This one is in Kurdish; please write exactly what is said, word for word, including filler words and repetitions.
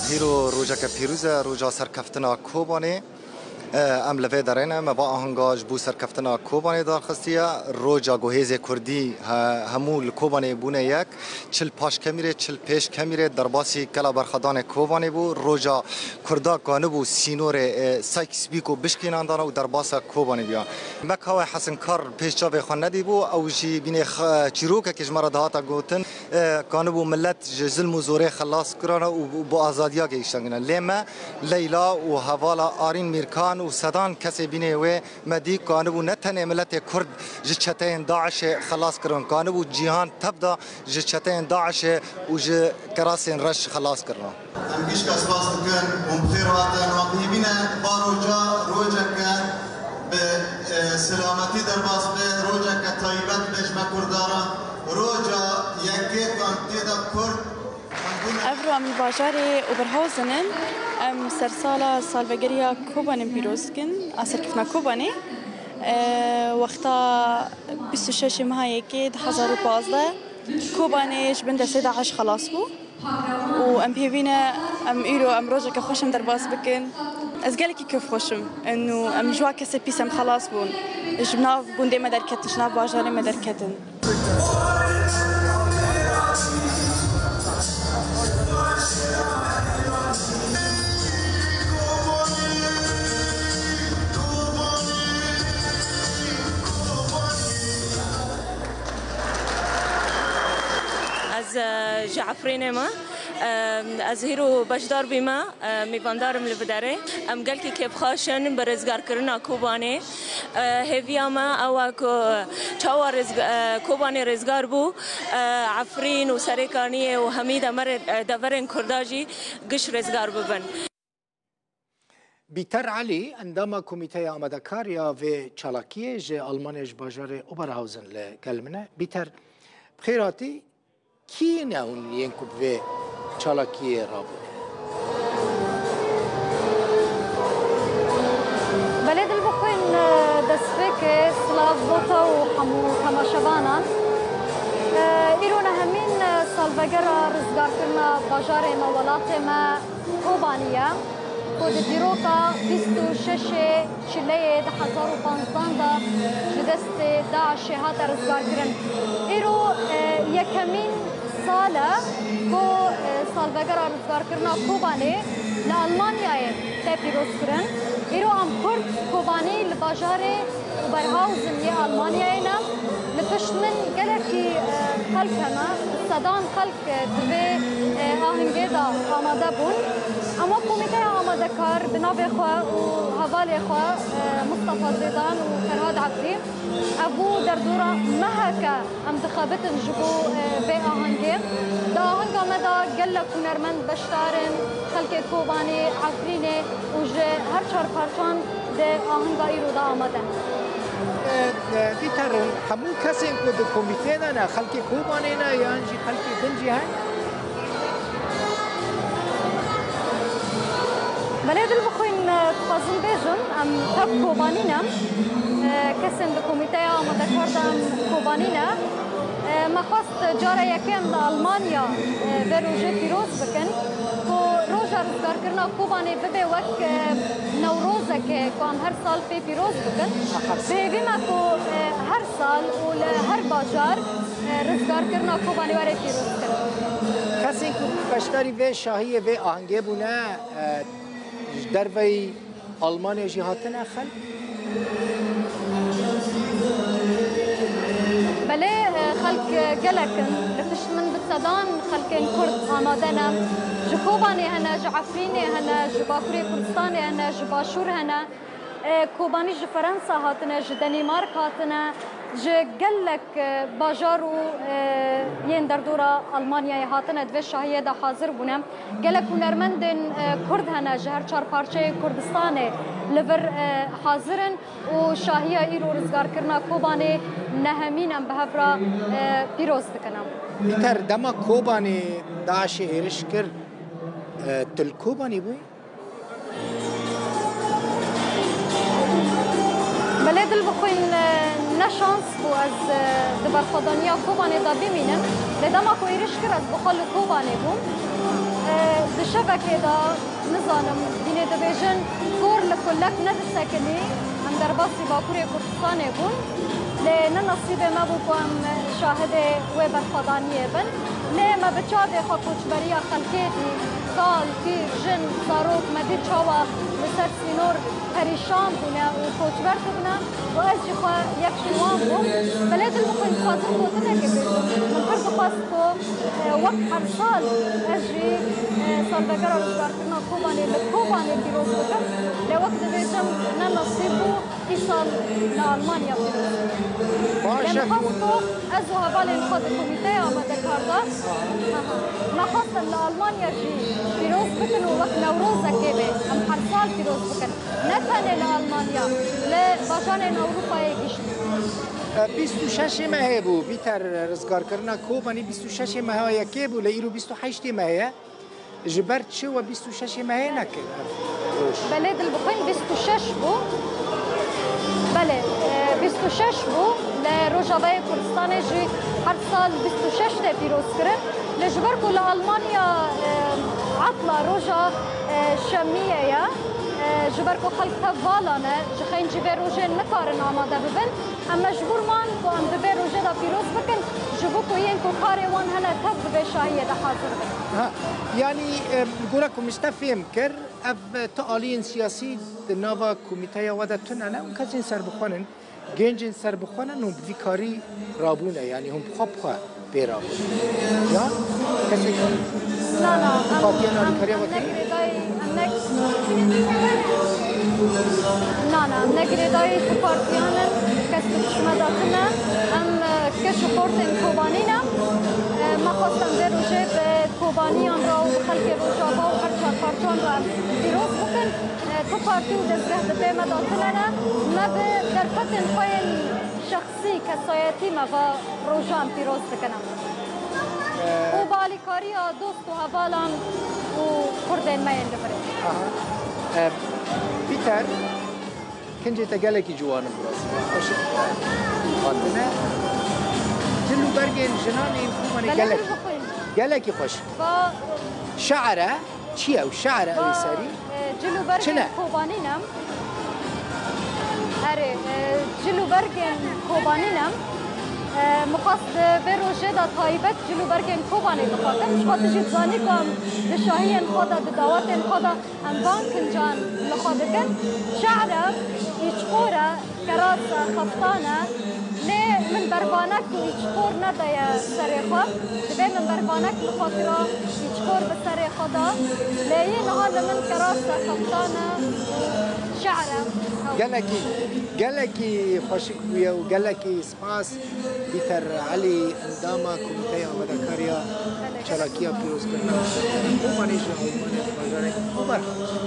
Hîro rojeke pîroz e, roja serkeftina Kobanê. E, em li vê derê ne, me va ahenga ji bo serkeftina Kobanê darxistiye. Roja ku hêzê Kurdî he-, hemû li Kobanê bûne yek, çil paş kemîrê, çil pêş kemîrê derbasî kela berxwedanê Kobanê bû. Roja Kurda kanibû sînorê, e, Sykes-Picot bişkînandana û derbasa Kobanê biya. Me Kawe Hesinkar pêş çavê xwe nedîbû, ew jî bînê xe-, çîrokekê ji me re dihata gotin, e, kanibû milet ji zilm û zorê xelas kirana û, û bo azadiya gehiştandine. Lê me Leyla û hevala Arîn Mîrkan û sedan kesê bînê wê me dî kanibû ne tenê miletê Kurd ji çeteyên DAIŞê xelas kirin, kanibû cîhan tev da ji çeteyên DAIŞê û ji kerasên reş xelas kirina. Em gişka spas dikin û bi xêr hatin. Em hêvî ne va roja rojeke bi, e, selametî derbas be, rojeke taybet be ji me Kurdan re. Roja yekê ku em tê de Kurd, em bûne Evro em li bajarê Oberhausen in. Em sersala salvegeriya Kobanê pîroz dikin, a serkeftina Kobanê. E, wexta bîst û şeş meha yekê du hezar û pazdeh Kobanê ji bin destê DAIŞ xelas bû. Û em hêvî ne, em îro, em rojeke xweş em derbas bikin. Ez gelekî kêfxweş im. Û em ji wa kesê pîs em xelas bûn. Ji nav gundê me derketin, ji nav bajarê me derketin. Ez, e, ji Efrînê me. E, ez hîro beşdar bîme, e, mêvandar im li vê derê. Em gelkî kêfxweş in bi rizgarkirina Kobanê. E, hêviya me ew e ku çawa rizg-, e, Kobanê rizgar bû, e, Efrîn û Serêkaniyê û hemî demerê, e, deverên Kurda jî giş rizgar bibin. Bîter Elî, endama Komîteya Amadekar ya vê çalakiyê ji Almanya ji bajarê Oberhausen li gel min e. Bîter, bi xêr hatî. Kî ne hûn yên ku bi vê çalakiyê rabûne? Belê dil bixwîn, destpêkê silav bo te û hemû temaşevanan. Îro nehemîn salvegera rizgarkirina bajarê me, welatê me, Kobanî ye, ku di dîroka bîst û şeşê Çileyê di hezar û panzdan de ji destê DAIŞê hate rizgarkirin. Îro, e, yekemîn sal e ku, e, salvegera rizgarkirina Kobanê li Almanyayê tê pîrozkirin. Îro em Kurd Kobanî li bajarê Oberhausen yê Almanyayê ne. Li pişt min gelekî, e, xelk hene, sedan xelk, e, di vê, e, ahengê de amade bûn. Hema komîteya amadekar bi navê xwe û hevalê xwe, e, Mustafa Zêdan û Ferhad Ebdî, ev bû derdora meheke em dixebitin ji bo, e, vê ahengê. Di ahenga me de gelek hunermend beşdar in, xelkê Kobanê, Efrînê û ji her çar parçan di ahenga îro de amade ne. E, e, Bîter, hemû kesên ku di komîtê de ne, xelkê Kobanê ne yan jî xelkê din jî hene? Belê dil bixwîn, e, dixwazim bêjim, em tev Kobanî ne. E, kesên di komîteya amadekar de em Kobanî ne. E, me xwest cara yekê em li Almanya, e, vê rojê pîroz bikin, ku roja rizgarkirina Kobanê bibe wek, e, Newrozeke ku em her sal pê pîroz bikin. Bi hêvî me ku, e, her sal û li her bajar, e, rizgarkirina Kobanê were pîrozkirin. Kesên ku beşdarî vê şahiyê, vê ahengê bûne, e, ji derveyî Almanya jî hatine xelk? Belê, e, xelk, e, gelek in. Li pişt min bi sedan xelkên Kurd amade ne. Ji Kobanê hene, ji Efrînê hene, ji Bakurê Kurdistanê hene, ji Başûr hene. E, Kobanî ji Ferensa hatine, ji Denîmark hatine, ji gelek, e, bajar û, e, yên derdora Almanyayê hatine, di vê şahiyê de hazir bûne. Gelek hunermendên, e, Kurd hene ji her çar parçeyê Kurdistanê. Li vir, e, hazir in û şahiya îro rizgarkirina Kobanê nehemîn em bi hev re, e, pîroz dikin em. Bîter, dema Kobanê DAIŞê êriş kir, e, tu li Kobanê bûyî? Belê dil bixwîn, e, ne şans bû ez, e, di berxwedaniya Kobanê de bimînim. Lê dema ku êriş kir ez bi xwe li Kobanê bûm. E, di şevekê de, nizanim, hînê dibêjin gor li kulek nedisekilî. Em derbasî Bakurê Kurdistanê bûn. Lê ne nesîbê me bû ku em şahidê wê berxwedaniyê bin. Lê me bi çavê xwe koçberiya xelkê dî, kal, pîr, jin, zarok, me dî çawa li ser sînor perîşan bûne û koçber dibine û ez jî xwe yek ji wan bûm. Belê dil bixwîn, dixwazim gotinekê bêjim. Min pir dixwest ku, e, wek her sal ez jî, e, salvegera rizgarkirina Kobanê li Kobanê pîroz bikim. Lê wek dibêjim, ne nesîb bû. Îsal li Almanya pîroz. Baş e. Lê min xwest ku ez û hevalên xwe di komîteya amadekar de, aha, me xwest em li Almanya jî pîroz bikin û wek Newrozekê bê, em her sal pîroz bikin. Ne tenê li Almanya, li bajarên Ewropayê giştî. E, bîst û şeş mehê bû, Bîter, rizgarkirina Kobanê bîst û şeş meha yekê bû, lê îro bîst û heşt mehê ye. Ji ber çi we bîst û şeş mehê nekir ev roj? Belê dil bixwîn bîst û şeş bû. Belê, e, bîst û şeş bû. Li Rojavayê Kurdistanê jî her sal bîst û şeş tê pîroz kirin. Lê ji ber ku li Almanya, e, etla roja, e, şemiyê ye, e, ji ber ku xelk tev vala ne, ji xeyn jî vê rojê nikarin amade bibin. Em mecbûr man ku em di vê rojê de pîroz bikin, ji bo ku yên ku karê wan hene tev di vê şahiyê de hazir bin. Ha, yanî, e, li gora ku min ji te fêm kir, ev, e, tu aliyên siyasî di nava komîteya we de tune ne, hûn kesên serbixwe nin, gencên serbixwe ne, hûn bi vî karî rabûne, yanî hûn bi xwe bi xwe pê rabûn. Ya, kesek Na, na, em, partiyan em, alîkariya em we ne kirî? Girêdayî, em ne, na, na, em ne girêdayî tu partiyan in, kes tu dişme de tune. Em, e, keş û xortên Kobanî ne. E, me xwest em vê rojê bi Kobaniyan re û bi xelkê Rojava û her çar parçan re em pîroz bikin. E, tu partî û dezgeh di pê me de tune ne. Me bi derfetên xwe yên şexsî, kesayetî me va roja em pîroz dikin em. Û bi alîkariya dost û hevalan û kurdên me yên li virê. Aha. E, Pîter, kincê te gelekî ciwan in, bi rastî. Xweş in. Hatine. Cil û bergên jinan ên Kobanê gelek, gelekî xweş. Va- Şe'er e. Çi ye ew? Şe'er e ew ê serî? Va, e, cil û bergên Kobanî ne. Erê, e, cil û bergên Kobanî ne. E, min xwest di vê rojê de taybet cil û bergên Kobanê bixwazim. Ji xwe tu jî dizanî ku em di şahiyên xwe de, di dawetên xwe de em van kincan li xwe dikin. Şe'er e, îçqor e, kerasa, xeftan e. Lê min bervanek û îçqor nedaye serê xwe. Divê min bervanek li xwe kira, îçqor bi serê xwe da. Lê yê niha li min kerasa, xeftan e, şe'er e. Gelekî, gelekî xweşik bûye û gelekî spas Bîter Elî, endama Komîteya Amadekariya Çalakiya Pîrozkirina Kobanê ji Almanya di bajarê Oberhausen.